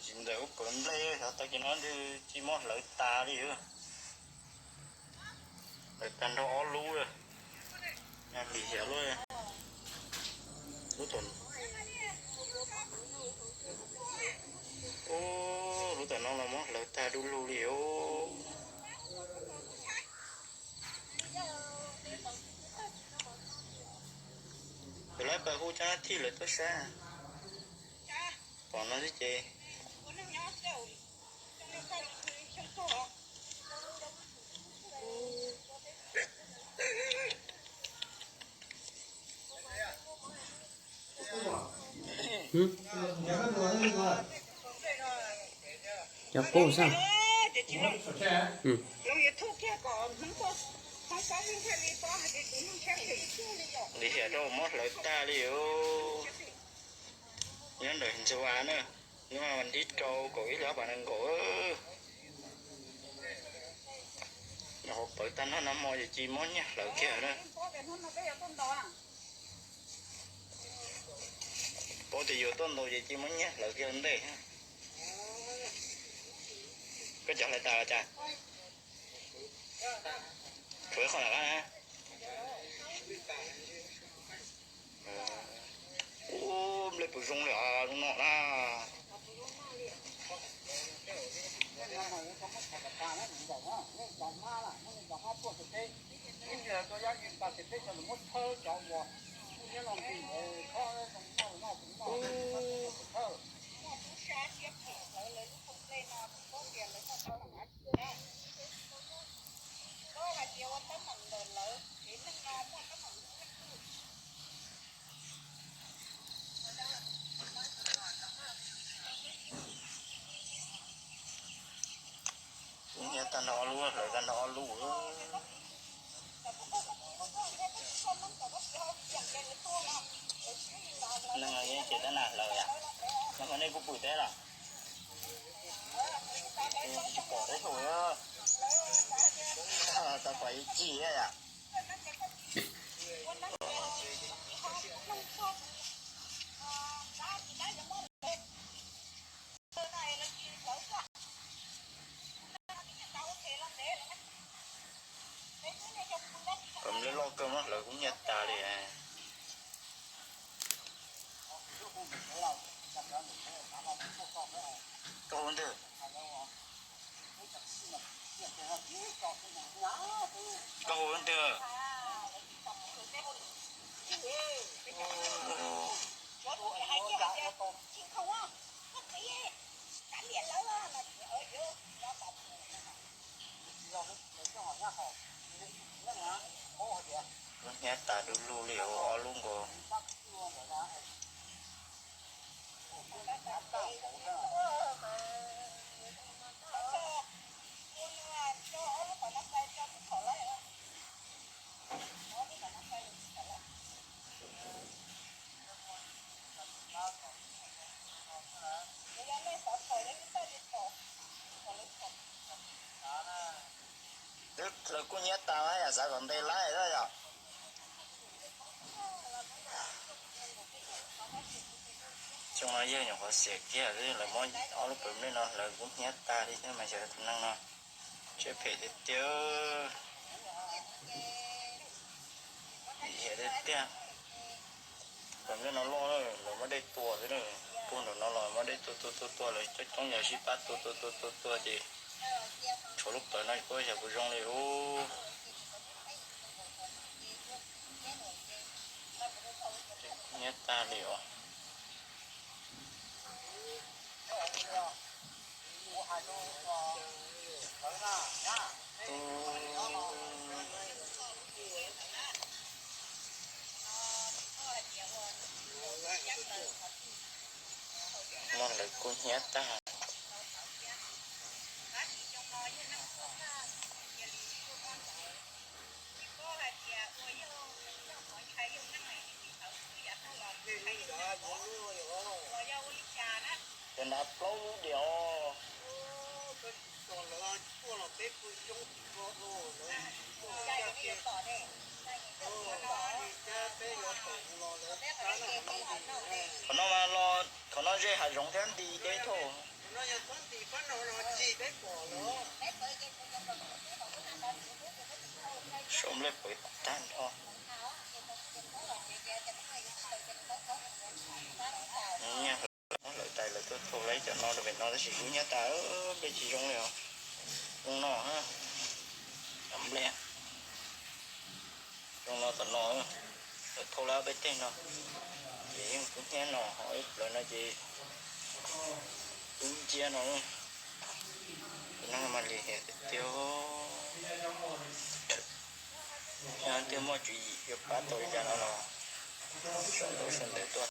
Tsis ntawm ub pawv nplej xyov tag kis no ntshe tsis muab hlawv tas li. Hlawv tag nrho ob lub, lim hiam lub, lub tom, lub tom no los muab hlawv tag du lug li os. Tus lawv pab hu cov thij lawv tuaj saib, pom no xwb ces. Cov qub xwb. Lim hiam rau muab hlawv tag li os. Nyob ntawm Ntxhua Vas na, nyob vas thib rau kaum ib hlis ob phav nees nkaum. Nyuam qhuav pawv tag nrho nag hmo ces cia muab nyiaj hlawv kiag na. Paub tias yuav tuaj ntaus ces cia muab nyiaj hlawv kiag ua ntej. Koj cov hlawv tas los cas? Tshuav ib qho lam qab na. Ub, nplej puas zoo li os, zoo no na. Kuv nyiav tag nrho ob lub, hlawv tag nrho ob lub. Neeg yeej ces tab nas hlawv yom. Nyob mas nej kuj pw teb los? Tsis pom teb chaws, tau pom ib chim thiab yom. Kom nplej loj kawg mas hlawv kuj nyiav tas li. Koj hu ntwg? Koj hu ntwg? Kuv hnyiab tas du lug li os, ob lub nkaus. Twb lawv kuj nyiab tas mas yam xav kom ntes laib xwb yom. Xyoo no yawg nyuam qhuav xiam kiag xwb, lawv muab ob lub pawv nplej no hlawv kuj hnyiab tag li thiab mas xyov tus neeg no siab phem tiag tiag. Lim hiam tiag tiag. Pawv nplej no loj, lawv muab dej tua xwb na. Puag nraum no los muab dej tua tua tua tua, lawv coob coob yog sib pab tua tua tua tua tua ces tshuav lub pawv no kuj xyov puas zoo li ub. Nyiab tag li os. No lawv kuj hnyiab tag. Cov nrad plaub lub diam os. Qhov no mas los, qhov no ze hav zoov thiab nti deb dhau. Sau nplej pawv tag nrho. Nyaj hlawv tais lawv tuaj thau lawv cov no rau pem no tab sis kuv nyab tas, nplej tsis zoo li os. Zoo no, cov nplej zoo no tom no, lawv thau lawv ob peb teg no, ces yeej kub hnyiab no, ho ib plawv no ces kub nciab no. Tus no mas lim hiam tiag tiag. Yog tiag muaj tswv yim yuav pab tau li cas no los sau ntaub sau ntawv tuaj.